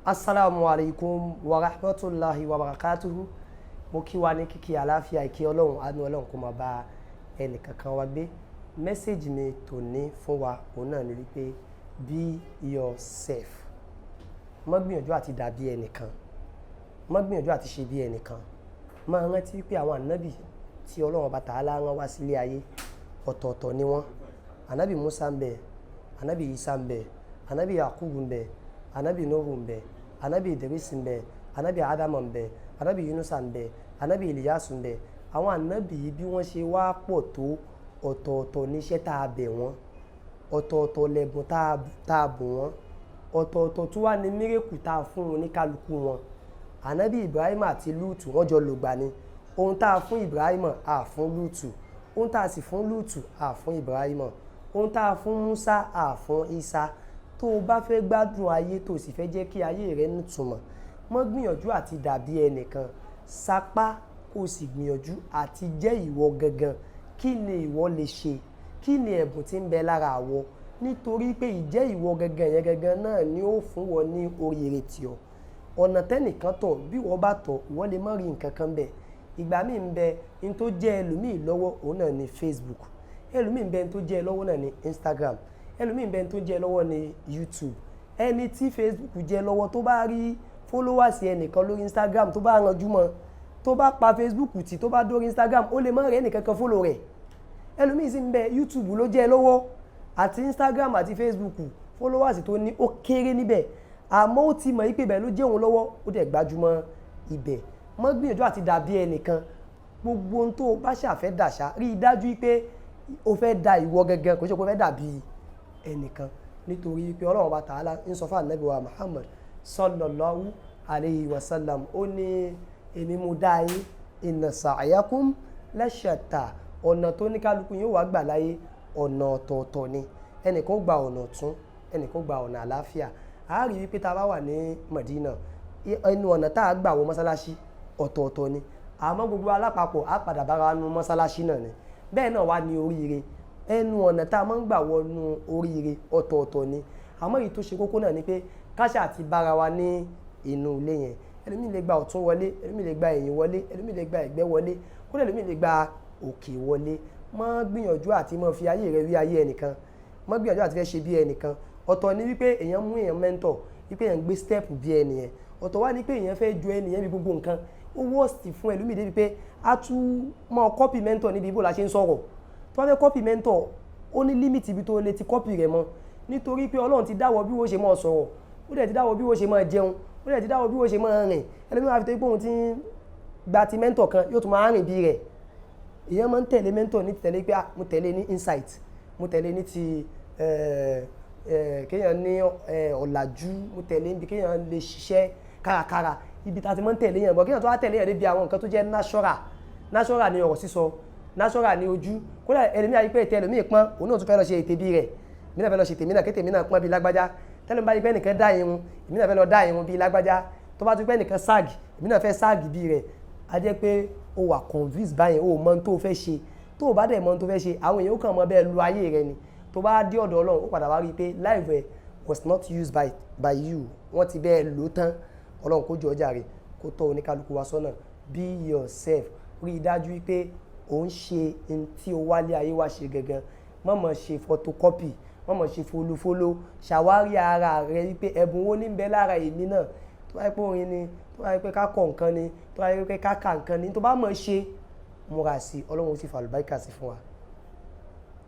Assalamu alaikum wa rahmatulahi wa barakatuhu. Mo kí wa ní kíkí àláfíà, ìkí Ọlọ́run, àánú Ọlọ́run kó máa bá ẹnì kankan wa gbé. Message mi tòní fún wa, òun náà ni wípé be yourself. Má gbìyànjú àti dàbí ẹnìkan, má gbìyànjú àti ṣe bí ẹnìkan. Máa rántí wípé àwọn ànábì tí Ọlọ́run Ọba Tàálà rán wá sílé ayé, ọ̀tọ̀ọ̀tọ̀ ni wọ́n. Ànábì Musa ń bẹ, ànábì Isa ń bẹ, ànábì Yakubu ń bẹ, ànábì Nuhu ń bẹ, ànábì Idris ń bẹ, ànábì Adama ń bẹ, ànábì Yunusa ń bẹ, ànábì Iliyasu ń bẹ. Àwọn ànábì yìí, bí wọ́n ṣe wá pọ̀ tó, ọ̀tọ̀ọ̀tọ̀ níṣẹ́ tá a bẹ̀ wọ́n, ọ̀tọ̀ọ̀tọ̀ lẹ̀bùn tá a bùn wọ́n, ọ̀tọ̀ọ̀tọ̀ tó wà ní miracle tá a fún wọn ní kálukú wọn. Ànábì Ibrahim àti Lúùtù, wọ́n jọ lògbà ni. Ohun tá a fún Ibrahim, a fún Lúùtù. Ohun tá a sì fún Lúùtù, a fún Ibrahim. Ohun tá a fún Musa, a fún Isa. Tó o bá fẹ́ gbádùn ayé, tó o sì fẹ́ jẹ́ kí ayé rẹ nítumọ̀, má gbìyànjú àti dàbí ẹnìkan. Sapá kó o sì gbìyànjú àti jẹ́ ìwọ gangan. Kí ni ìwọ lè ṣe? Kí ni ẹ̀bùn tí ń bẹ lára àwọ? Nítorí pé ìjẹ́ ìwọ gangan yẹn gangan náà ni ó fún wọn ní oríire tì ọ́. Ọ̀nà tẹ́nìkan tọ̀, bí wọ́n bá tọ̀, ìwọ lè má rí nǹkan kan bẹ̀. Ìgbà míì ń bẹ, n tó jẹ́ ẹlòmíì lọ́wọ́, òun náà ni Facebook. Ẹlòmíì ń bẹ, n tó jẹ́ lọ́wọ́ náà ni Instagram. Ẹlòmíì ń bẹ, n tó jẹ́ lọ́wọ́ ni YouTube. Ẹni tí Facebook jẹ́ lọ́wọ́, tó bá rí followers ẹnìkan lórí Instagram, tó bá ranjú mọ́, tó bá pa Facebook tì, tó bá dórí Instagram, ó lè má rí ẹnìkankan follow rẹ̀. Ẹlòmíì sì ń bẹ, YouTube ló jẹ́ lọ́wọ́ àti Instagram àti Facebook. Followers tó ní, ó kéré níbẹ̀, àmọ́ ó ti mọ̀ wípé ibẹ̀ ló jẹ́ òun lọ́wọ́, ó dẹ̀ gbajúmọ̀ ibẹ̀. Má gbìyànjú àti dàbí ẹnìkan. Gbogbo ohun tó o bá ṣàfẹ́ dàṣà, rí i dájú pé o fẹ́ da ìwọ gangan, kò ṣe pé o fẹ́ dàbí ẹnìkan. Nítorí pé Ọlọ́run Ọba Tààlà ń sọ fún Ànábì wa Muhammad sallallahu alayhi wa sallam, ó ní, "Èmi mo dá yín, inna sa'yakum lashatta." Ọ̀nà tó ní kálukú yóò wá gbà láyé, ọ̀nà ọ̀tọ̀ọ̀tọ̀ ni. Ẹnìkan ó gba ọ̀nà ọ̀tún, ẹnìkan ó gba ọ̀nà àlàáfíà. A rí wípé tá a bá wà ní Madina, ẹnu ọ̀nà tá a gbà wọ mọ́sálásí ọ̀tọ̀ọ̀tọ̀ ni, àmọ́ gbogbo alápapọ̀ á padà bára nu mọ́sálásí náà ni. Bẹ́ẹ̀ náà wá ní oríire, ẹnu ọ̀nà tá a máa ń gbà wọnú oríire ọ̀tọ̀ọ̀tọ̀ ni. Àmọ́ èyí tó ṣe kókó náà ni pé káṣà àti bára wa ní inú ilé yẹn. Ẹlòmíì lè gba ọ̀tún wọlé, ẹlòmíì lè gba ẹ̀yìn wọlé, ẹlòmíì lè gba ẹ̀gbẹ́ wọlé, kódà ẹlòmíì lè gba òkè wọlé. Má gbìyànjú àti má fi ayé rẹ wí ayé ẹnìkan. Má gbìyànjú àti fẹ́ ṣe bí ẹnìkan. Ọ̀tọ̀ ni wípé èèyàn mú èèyàn mentor, wípé èèyàn gbé step bí ẹnìyẹn. Ọ̀tọ̀ wá ní pé èèyàn fẹ́ ju ẹnìyẹn bí gbogbo nǹkan. Ó worst fún ẹlòmíì débi pé a tún máa copy mentor níbi ibo la ṣe ń sọ̀rọ̀. Tó bá fẹ́ copy mentor, ó ní limit ibi tó lè ti copy rẹ̀ mọ́, nítorí pé Ọlọ́run ti dáwọ́ bí wọ́n ṣe máa sọ̀rọ̀, ó dẹ̀ ti dáwọ́ bí wọ́n ṣe máa jẹun, ó dẹ̀ ti dáwọ́ bí wọ́n ṣe máa rìn. Ẹlòmíì máa fi tó pé òun ti ń gba ti mentor kan, yóò tún máa rìn bí rẹ̀. Èèyàn máa ń tẹ̀lé mentor ní tẹ̀lé pé, ah, mo tẹ̀lé ní insight, mo tẹ̀lé ní ti kéèyàn ní ọ̀làjú, mo tẹ̀lé níbi kéèyàn lè ṣiṣẹ́ kárakára, ibi tá a ti máa ń tẹ̀lé yẹn bọ̀. Kéèyàn tó wá tẹ̀lé yẹn débi àwọn nǹkan tó jẹ́ natural. Natural ni ọ̀rọ̀ sísọ, natural ni ojú. Kódà ẹlòmíì ayé pé ètè ẹlòmíì pọ́n, òun náà tún fẹ́ lọ ṣe ètè bí rẹ̀. Èmi náà fẹ́ lọ ṣe tèmi náà, kétèmi náà pọ́n bí lágbájá. Tẹ́lẹ̀ bá yí pé ẹnìkan dá irun, èmi náà fẹ́ lọ dá irun bí lágbájá. Tó bá tún pé ẹnìkan sag, èmi náà fẹ́ sag bí rẹ̀. A jẹ́ pé o wà convinced báyẹn, o mọ ohun tó fẹ́ ṣe. Tó o bá dẹ̀ mọ ohun tó fẹ́ ṣe, àwọn èèyàn ó kàn mọ bẹ́ẹ̀ lu ayé rẹ ni. Tó bá dé ọ̀dọ̀ Ọlọ́run, ó padà wá rí i pé life ẹ was not used by you, wọ́n ti bẹ́ẹ̀ lò tán. Ọlọ́run kó jọ ọjà rẹ̀, kó tọ́ oníkálukú wa sọ́nà. Be yourself. Rí i dájú wípé ò ń ṣe ohun tí o wálé ayé wá ṣe gangan. Má mọ̀ ṣe photocopy, má mọ̀ ṣe folofolo. Ṣàwárí ara rẹ wípé ẹ̀bùn wo ní ń bẹ lára èmi náà. Tó bá jẹ́ pé orin ni, tó bá jẹ́ pé ká kọ nǹkan ni, tó bá jẹ́ pé ká ka nǹkan ni, tó bá mọ̀ ṣe, múra sí i. Ọlọ́run ó sì fàlùbáríkà sí fún wa.